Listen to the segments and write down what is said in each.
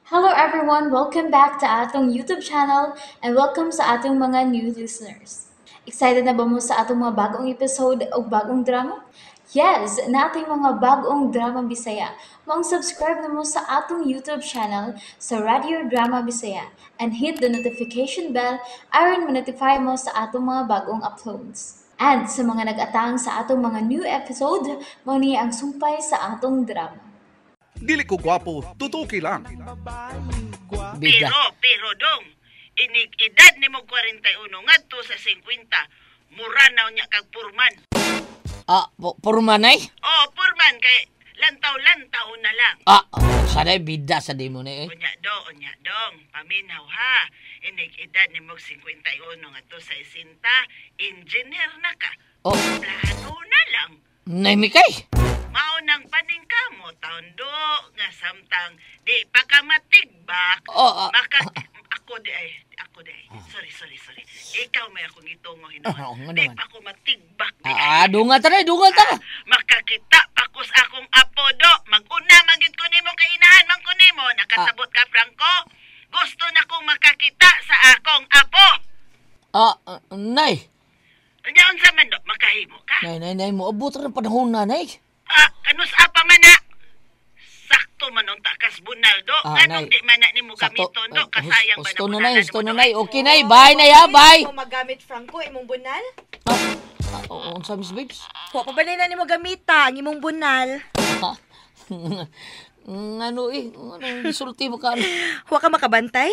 Hello everyone! Welcome back to atong YouTube channel and welcome sa atong mga new listeners. Excited na ba mo sa atong mga bagong episode o bagong drama? Yes! Nating mga bagong drama Bisaya. Maong subscribe na mo sa atong YouTube channel sa Radio Drama Bisaya and hit the notification bell aron ma-notify mo sa atong mga bagong uploads. And sa mga nag-atang sa atong mga new episode, mao ni ang sumpay sa atong drama. Dili ko gwapo, tutuki lang. Bida. Pero dong, inig edad nimo 41 ngadto sa 50, mura na unya kag purman. Ah, purman ay? Oh, purman kay lantaw-lantaw na lang. Ah, oh, sanay bida sa di mo na eh. Unya do, unya dong, paminaw ha. Inig edad nimo 51 ngadto sa 60, engineer na ka. Oh, Plano na lang. Naimikay. Mao nang paningkamo taon do nga samtang di pa ka matigbak. Oh, ah. Maka ako di ay, ako di ay. Sorry, sorry, sorry. Ikaw may akong gitungo hinuon. Ah, oo nga Di naman. pa ko matigbak di Ah, ay. dungal ta na, dungal ta. Makakita pa ko sa akong apo do. Maguna man gyud ko nimo kay inahan man ko nimo. Nakasabot ka, Franco. Gusto na kong makakita sa akong apo. Ah, ah, nay. Unya unsa man do, makahimo ka? Nay, nay, nay, moabot ra ng panahon na, nay. Ah, kanus apa man na? Sakto man unta kas Bunaldo. Ah, Nganong nay. di man na nimo Sakto. gamiton do? Ay, Kasayang ba husto na na, nay, bunalan husto nimo na, do? nay. Okay, nay, bye, nay, ha, bye. Mo magamit, Franco, imong bunal? Ah, ah, oo, unsa, Miss Babes? Wa pa ba na nimo gamita ang imong bunal? Ngano eh, ngano gisulti mo ka? Ano? Wa ka makabantay?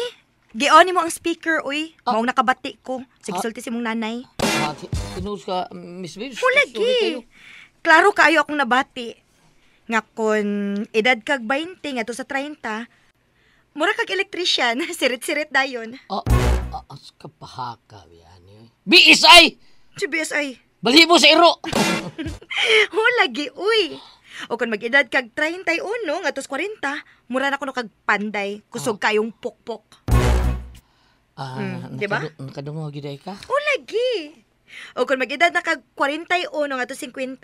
Gion nimo ang speaker, uy. Ah. Maong nakabati ko. Sige, Ah. sulti si mong nanay. Ah, tinuos ka, Miss Babes. Wala Sorry kayo. gi. Klaro kaayo akong nabati. Nga kon edad kag 20 ngadto sa 30, mura kag electrician, sirit-sirit dayon. Ah, ah, as kapahaka yan eh. BSI! Si BSI. Balhibo sa iro! Wala gi, uy. O kung mag-edad kag 31 ngadto sa 40, mura na kuno kag panday, kusog kayong pokpok. Ah, Di ba? Nakadungog gyud ay ka? Wala gi. O kung mag-edad na kag 41 ngadto 50,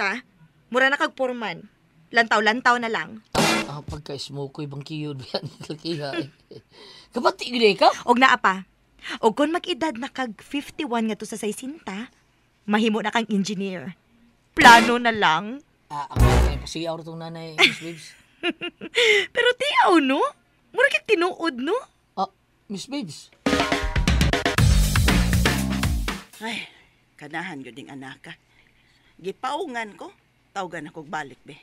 mura na kag porman. Lantaw-lantaw na lang. Ah, ah, pagka-smoke ko'y bangkiyod yan lakiha eh. Kabati gyud ay ka? Og naa pa. Og kung mag-edad na kag 51 ngadto sa 60, mahimo na kang engineer. Plano na lang. Ah, ako kay pasiyaw ra tong nanay, Miss Babes. Pero tiyaw, no? Mura kag tinuod, no? Ah, Miss Babes. Ay, kanahan gyud ning anaka. Gipaungan ko, tawgan ako balik be.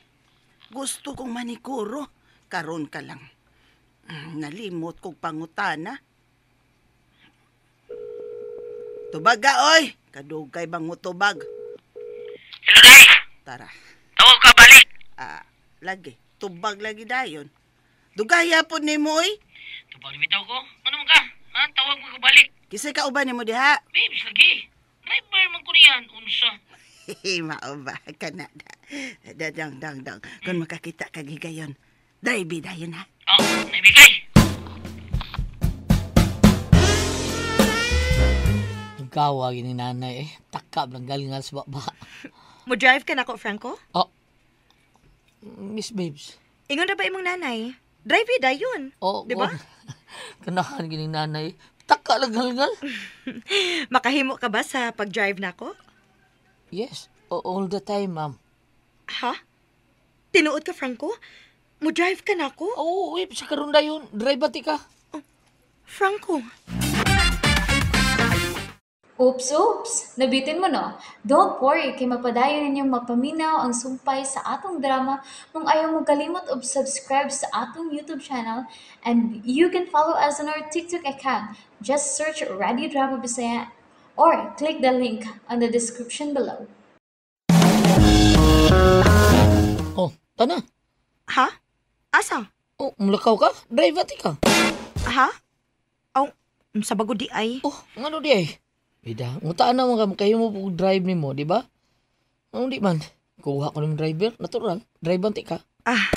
Gusto kong manikuro, karon ka lang. Nalimot kog pangutana. Tubaga oy, kadugay bang tubag. Hello, Day. Tara. Tawag ka balik. Ah, lagi, tubag lagi dayon. Dugaya po nimo oy. Tubag bitaw ko. Ano man ka? Ha? Tawag mo ka balik. Kisay ka uban nimo diha. Babes, lagi. Driver man ko niyan. Unsa. Mao ba kana da. Dang dang dang. Kung makakita ka gigayon, drive dayon ha. Oh, naibigay. Gawa gini nanay eh. Takab lang galingal sa baba. Mo drive ka nako, Franco? Oh, Miss Babes. Ingon ra ba imong nanay? Drive dayon. Oh, Di ba? oh. Kanahan gini nanay. Taka lang galingal. Makahimo ka ba sa pag-drive nako? Yes, all the time, ma'am. Ha? Tinuod ka, Franco? Mo drive ka nako? Oo, oh, sa karon dayon, drive ba ti ka? Franco. Oops, oops! Nabitin mo, no? Don't worry, kay mapadayon ninyong mapaminaw ang sumpay sa atong drama kung ayaw mo kalimot og subscribe sa atong YouTube channel, and you can follow us on our TikTok account. Just search Radio Drama Bisaya or click the link on the description below. Oh, tana. Ha? Asa? Oh, mulakaw ka? Drive ba ti ka? Ha? Aw, sa bago di ay. Oh, ngano di ay? Bida, ngutaan na mo ka, kayo mo pug drive nimo, di ba? Ano di man? Kuha ko ng driver, natural. Drive ba ti ka? Ah,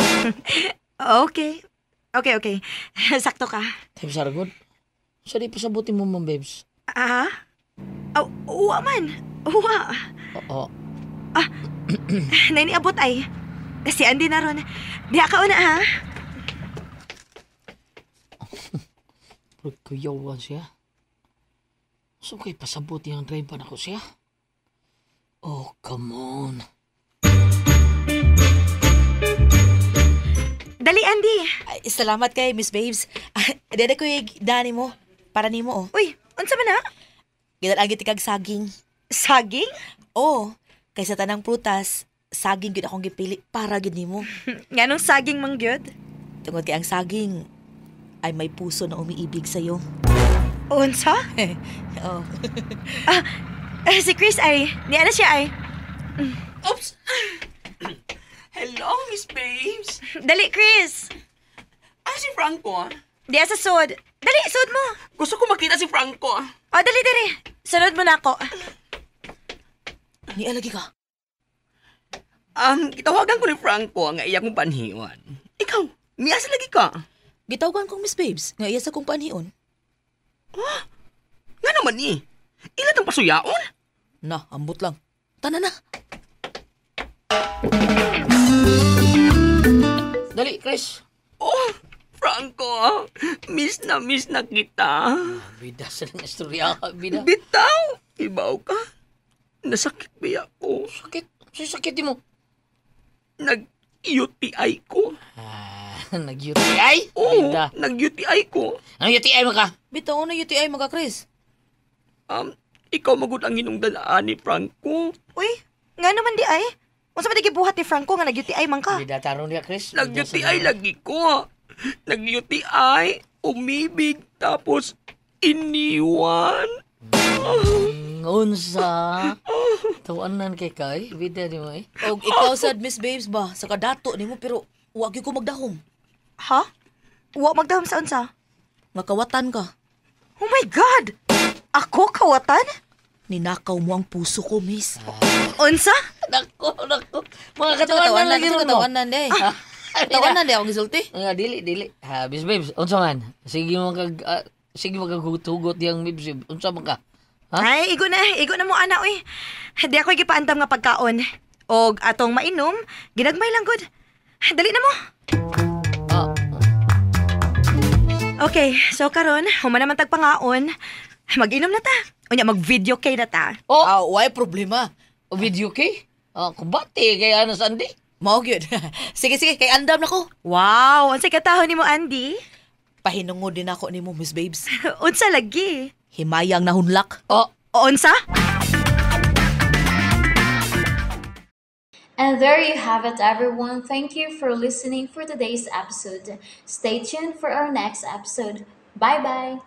okay. Okay, okay. Sakto ka. Time sa ragod. Sa di pasabutin mo, ma'am babes. Ah? Aw, uwa man. Uwa. Oo. Nainiabot ay. Si Andy na ron. Diha ka una, ha? Pero kuyawan siya. So kay pasabot niyang driver nako siya. Oh, come on. Dali, Andy. Ay, salamat kay Miss Babes. Dede ko yung dani mo. Para nimo oh. Uy, unsa man na? Gidalaan gid kag saging. Saging? Oh, kaysa tanang prutas, saging gid akong gipili para gid nimo. Nganong saging mang gyud? Tungod kay ang saging ay may puso na umiibig sa'yo. Unsa? Oh. Eh, si Chris ay, niya na siya ay. Oops! Hello, Miss Babes! Dali, Chris. Ah, si Franco ah. Diya sa sud. Dali, sud mo. Gusto ko makita si Franco ah. O, dali, dali. Sunod mo na ako. Nialagi ka. Gitawagan ko ni Franco ang iya kong panhiwan. Ikaw, niya sa lagi ka. Gitawagan kong Miss Babes nga iya sa kong panhion. Nga naman ni. Ila tang pasuyaon? Na, ambot lang. Tana na. Dali, Chris. Oh, Franco, ah. Miss na kita. Bida sa lang istorya ka, bida. Bitaw, ibaw ka. Nasakit ba ako? Sakit. Sa sakit mo. Nag-UTI ko. Ah, nag-UTI? Oo, Bida. nag-UTI ko. Anong UTI mo ka? Bitaw na UTI mga Chris. Ikaw magud ang hinungdanaan ni Franco. Uy, nga naman di ay. Unsa man di gibuhat ni Franco nga nag-UTI man ka? Bida, tarong niya, Chris. Bida sa Nag-UTI lagi ko. Nag-UTI, umibig, tapos iniwan. Unsa? Tawanan kay kay, bida di mo eh. Og ikaw sad Miss Babes ba sa kadato nimo pero wa gyud ko magdahom. Ha? Wa magdahom sa unsa? Nga kawatan ka. Oh my God! Ako kawatan? Ninakaw mo ang puso ko, Miss. Unsa? Nako, nako. Mga katawanan lagi ron mo. Katawanan de. Katawanan de akong gisulti. Nga, dili, dili. Ha, Miss Babes, unsa man? Sige mo kag, sige mo kag hugot diyang Miss Babes. Unsa man ka? Ha? Ay, igo na mo ana oy. Di ako gipaandam nga pagkaon. Og atong mainom, ginagmay lang gud. Dali na mo. Ah, Okay, so karon, human naman tag pangaon. Mag-inom na ta. Unya mag-video kay na ta. oh, Ah, way problema. video kay? Ah, kumbate kay ano Sandy? Mao gyud. Sige sige, kay andam na ko. Wow, unsay katahon nimo Andy? Pahinungod din ako nimo, Miss Babes. Unsa lagi? Himayang nahunlak. Oh, O unsa? And there you have it, everyone. Thank you for listening for today's episode. Stay tuned for our next episode. Bye bye.